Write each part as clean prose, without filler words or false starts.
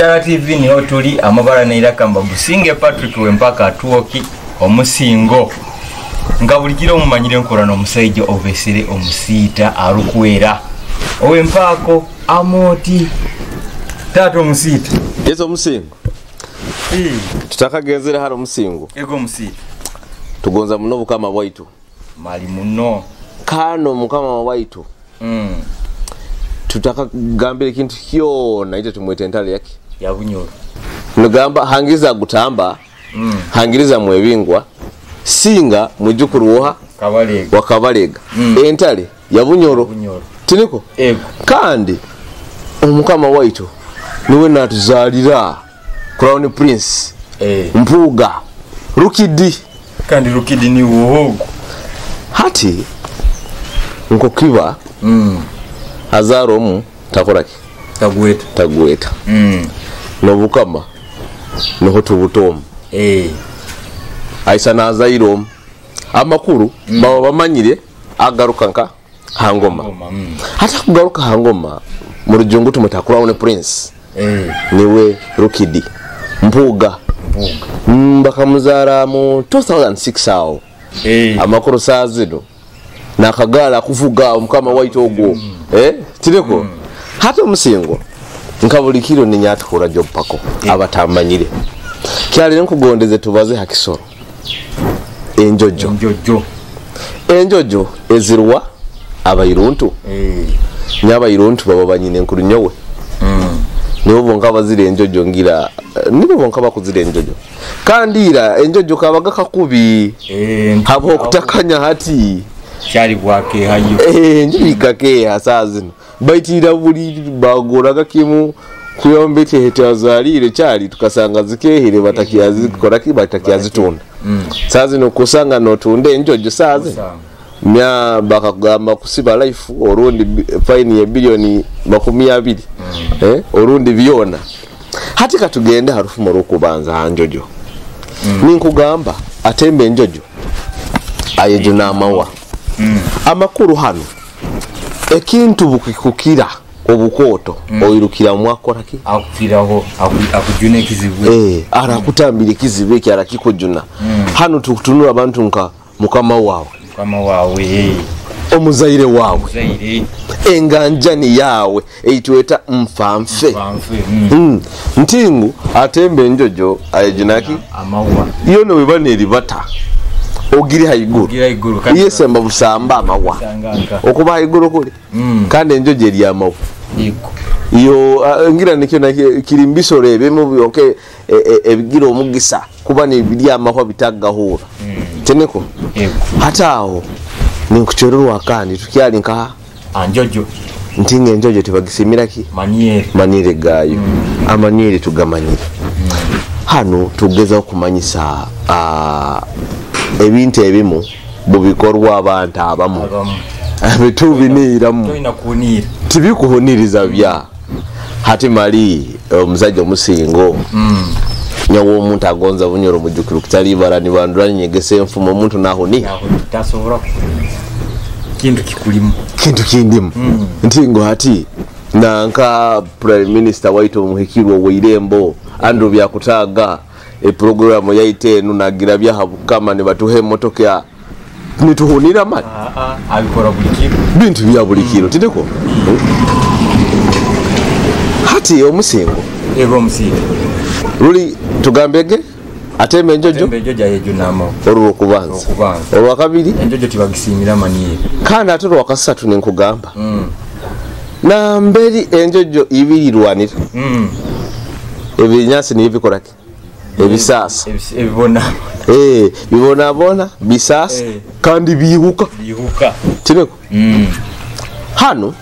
Kitara TV niho tuli amabara neiraka mbabusinge Patrick Wempaka atuoki omusingo nga bulikiro mumanyire nkora n'omusajja obesere omusiita arukwera owempaako amoti taata omusiita. Yesu omusingo tutakagenzere hali omusingo. Ego omusiita. Tugonza muno bukama bwaitu mali muno kano mukama waitu. Tutakagambira ekintu kyona ite tumwete entale yake ya Bunyoro. Nugamba hangiriza gutamba, hangiriza mwebingwa singa mwijukuru woha Kabalega wakabalega. Entale ya Bunyoro. Bunyoro. Tiniko? Ego. Kandi omukama waitu niwe natuzalira Crown Prince. Mpuga Rukidi. Kandi Rukidi ni wohogo. Hati nkokiba azaro mu takoraki tagweta tagweta. Nobukama niho tubutomu. Aisa nazairo amakuru baba bamanyire agaruka nka hangoma. Hata kugaruka hangoma mu rujungu tumeta Crown Prince. Niwe Rukidi Mpuga. Bakamuzara mu 2006 awo. Amakuru saazino nakagala kuvuga omukama waitu ogwo. Tireko. Hata omusingo nkabulikiro ninyatukura job pako abatamanyire kyali nkugondeze tubaze hakisoro enjojo. Enjojo enjojo ezirwa abairuntu. Nyabairuntu baba banyine nkuru nyowe. Nibo bonka bazira enjojo ngira nibo bonka bakuzira enjojo kandi ira enjojo kabaga kakubi habo kutakanya hati cyari bwake hayo njibikake hasazino baitira buli bagoraga kimu kuyombete hetazalire cyari tukasanga zikehere batakiazikora ki batakiazitunda. Sazino kusanga notunde enjojo sazi mya bakagamba kusiba life orundi fine ya bilioni 20. Orundi byona hati katugende harufu murukubanza hanjojo. Ninkugamba atembe enjojo ayejo namawa. Amakuru hano ekintu bukikukira obukoto oirukira mwakora ki akukiraho akujuna ekizibu. Arakutambira ekizibu eki arakikujuna. Hano tukutunura abantu nka mukama wawe mukama wawe omuzaire wawe muzaire enganjani yawe eitweta mfamfe. Ntingu atembe enjojo ayejunaki amawa iyo no bibaneri bata ogiri haiguru yesemba busamba amawa okuba haiguru kuli. Kandi enjojo eri amawa iyo ngira nikyo na kirimbiso rebemo byonke ebigira omugisa kuba ni biri amahwa bitagahura. Teneko hata aho ninkuchororwa kandi tukyali nka anjojo ntinge enjojo tibagisimira ki maniere maniere gayo. Amaniere tugamanyire. Hano tugeza okumanyisa ebintu ebimu bubikorwa abantu abamu bitubiniramu tibikuhuniriza bya hati mali omusajja omusingo. Nyawo omuntu agonza Bunyoro mujukuru kutali bara nibanduranye nyegese enfumo omuntu nahuni tasobora kintu kikulimu kintu kindimu. Ntingo hati nanka prime minister waitu omuhikirwa weirembo Andrew Byakutaga e programu yaitenu nagira bya habukama ne batuhe motoka nituhunira mali abikora buli kiro bintu bya buli kiro tindeko. Hati omusingo ego omusingo ruli tugambege atembe enjojo ayejo namawa olwo kubanza olwa kabiri enjojo tibagisimira maniere kandi ate olwa kasatu ninkugamba. Namberi enjojo ibiri rwanira. Ebinyasi ni bikoraki ebisasa ebibona bibona bona bisasa. Kandi bihuka tineko. Hano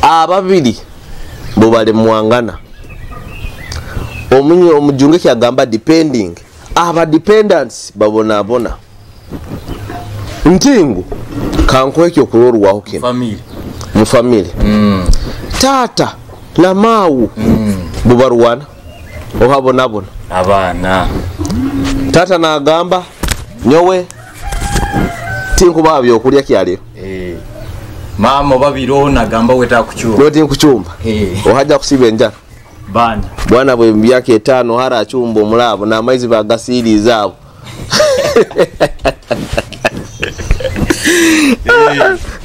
ababiri bo bale mwangana omunye omujunge kyagamba depending aba dependents babona bona ntingu kanko ekyo kulorwaho kino family mu family. Tata na mawu bubarwana ohabonabona abana tata nagamba nyowe tinkuba byokulya kyaliro. Mama babiro nagamba weta kuchumba noti nkuchumba. Ohaja kusiba enjara. Bana. Bwana bwe myaka 5 hara achumba omulabo n'amaizi bagasiriza abo.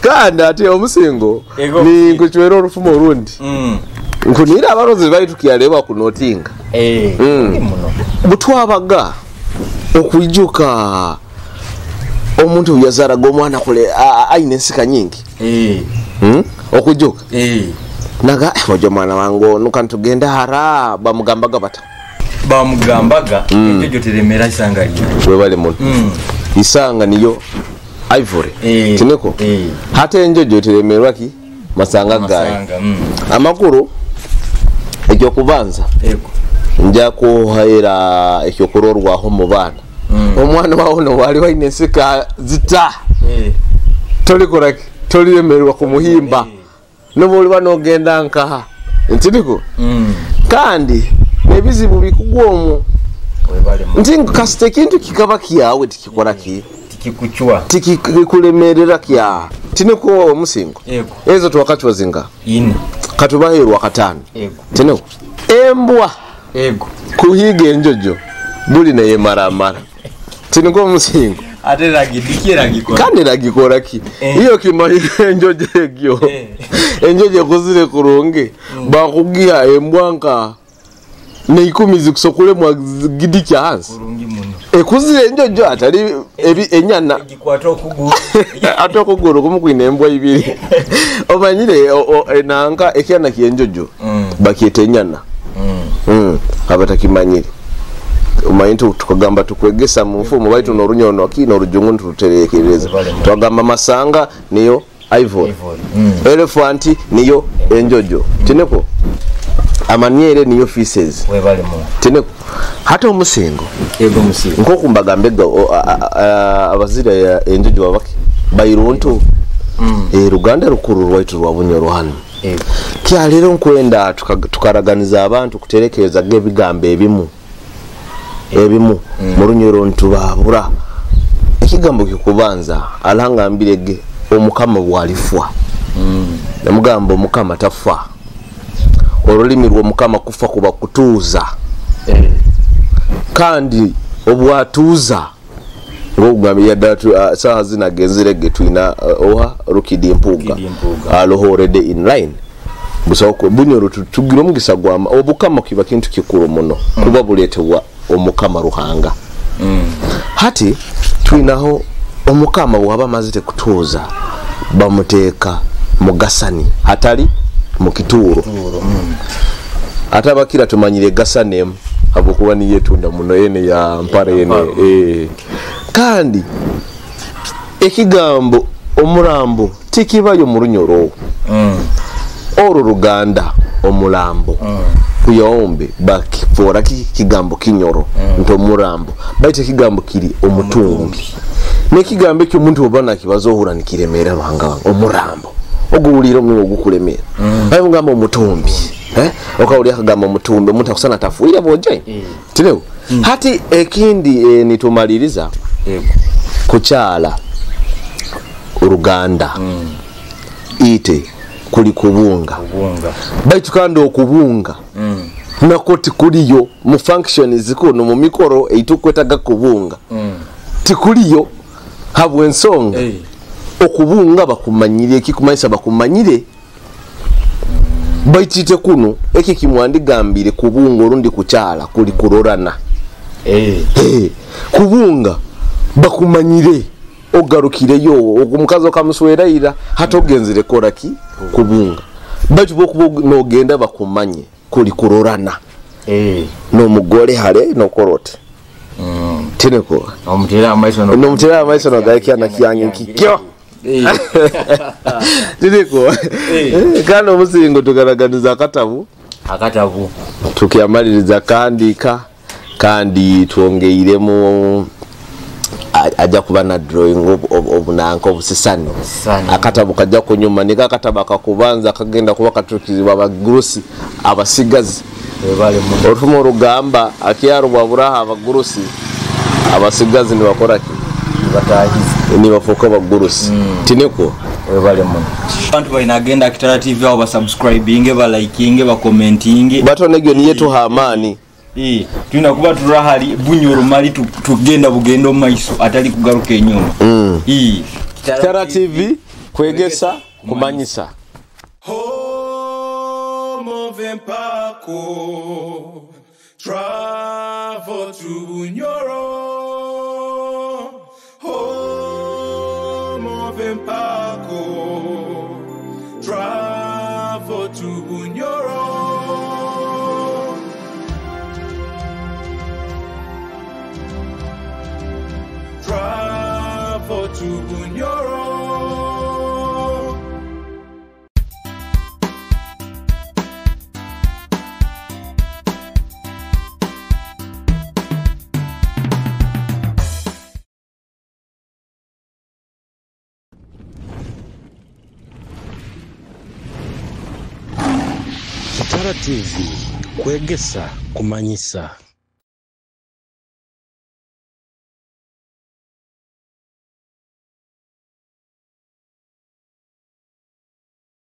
Kandi ate omusingo ni nkuchwera orufumo orundi. Nkunira abarozi baitu kyaleba kunotinga. Butwabaga okuijuka omuntu yazaraga omwana kule aine ensika nyingi. Okuijuka. Naga ojo mwana wangu nuka ntugenda hara bamugambaga bata. Bamugambaga enjojo teremera isanga lyo. Webale muno. Isanga niyo ivory. Tineko. Hata enjojo teremerwa ki masanga gaye. Amakuru ekyo kubanza. Nja kuhaira ekyo kurorwaho mu bana. Omwana wawo no wali waine ensika zita. Tolikoraki toliremerwa kumuhimba. Noboli banogenda nkaha. Ntiniko. Kandi nebizibu bikugwa omwo. Nti kasite kintu kikaba kiyawe tikikora ki tikikuchwa tikikulemerera kya tineko omusingo. Ezo twakachwa zinga ine katubaherwa katano. Tineko embwa kuhiga enjojo buli naye maramara. Tineko omusingo ate ragidikira gikora kandi ragikora ki iyo kimahira enjojo egyo. Enjojo kuzire kurungi bakugia embwa nka neikumi zikusokule mwa gidi kya hansi kurungi muno. Ekuzire enjojo atali enyana egikwata okuguru ate okuguru kumukwina embwa ibiri. Omanyire enanka ekyana kyenjojo bakyeta enyana. Abatakimanyire omanyi tukagamba tukwegesa mu mfumo baitu n'orunyono ki n'orujungu ntuterekereza. Twagamba masanga niyo ivory. Elephant niyo enjojo. Tineko amanyere niyo feces. Webale mu. Tineko hata omusingo. Ego musingo. Nkoku mbagambega abazira enjojo babaki bairuntu. Ruganda rukuru rwaitu rwa Bunyoro hano. Kya lero nkwenda tukaraganiza abantu kuterekereza gebigambo ebimu. Ebimu mu Runyoro ntubabura. Ekigambo kikubanza alangambirege omukama bwalifwa. Namugamba omukama tafa. Olulimi rw'omukama kufa kuba kutuuza. Kandi obwatuuza ng'ogambye yadda saha zinagenzirege twina oha Rukidi Mpuga already in line. Busoko Bunyoro tugira omugisa gwa obukama kiba kintu kikuru muno kuba buletebwa omukama Ruhanga. Hati twinaho omukama bwaba amazire kutuuza bamuteeka mugasani hatali mukituuro. Atabakira tumanyire gasani habwokuba niye tunda muno ene ya mpare ene. Kandi ekigambo omurambo tikibayo mu Runyoro. Oro Ruganda omulambo kuyombe bakifora kigambo kinyoro nto murambo baite kigambo kiri omutumbi. Nekigambo ekyo omuntu obana kibazohura nikiremera Ruhanga wange omurambo oguwulira omwe ogukulemera. Ayo ngamba omutumbi okawulira akagamba omutumbi omuntu akusana tafuire boje. Tileo hati ekindi nitumaliriza kukyala Uruganda ite kuli kubunga. Baitu kandi okubunga nako tikuliyo mu function zikuno mu mikoro eitukwetaga kubunga. Tikuliyo habwe ensonga. Okubunga bakumanyire ekikumanyisa bakumanyire. Baitite kuno eki kimwandigambire kubunga orundi kukyala kuli kurorana. Kubunga bakumanyire ogarukireyo omukazi okamusweraira hatogenzire kora ki kubunga. Baitu bokuba nogenda bakumanye kuli kurorana. Nomugore hale nokorote. Tineko omutera amaiso no nomutera amaiso no gakyana kyange kikyo. Tineko kandi omusingo tukaraganiza akatabu tukiamaliriza kandika kandi twongeiremu ajja kuba na drawing obunanka obusisani. Akatabu kajja kunyuma nika akatabu akakubanza kagenda kuba katukizibwa abagurusi abasigazi. Orufumo rugamba akyaro bwaburaha abagurusi abasigazi nibakora ki Batahize. Nibafuuka bagurusi, tiniko? Webale muno. Abantu balina agenda Kitara TV awo basubscribinge, balikinge, bakomentinge. Batonegyo niye tuha amaani. Tulina kuba turahali Bunyoro mali tugenda bugenda omu maiso atali kugaruka enyuma. Kitara TV kwegesa kumanyisa. Home of Empako, travel to Bunyoro. Home of Empako, travel to Bunyoro. Travel to Bunyoro. Kitara TV kwegesa kumanyisa.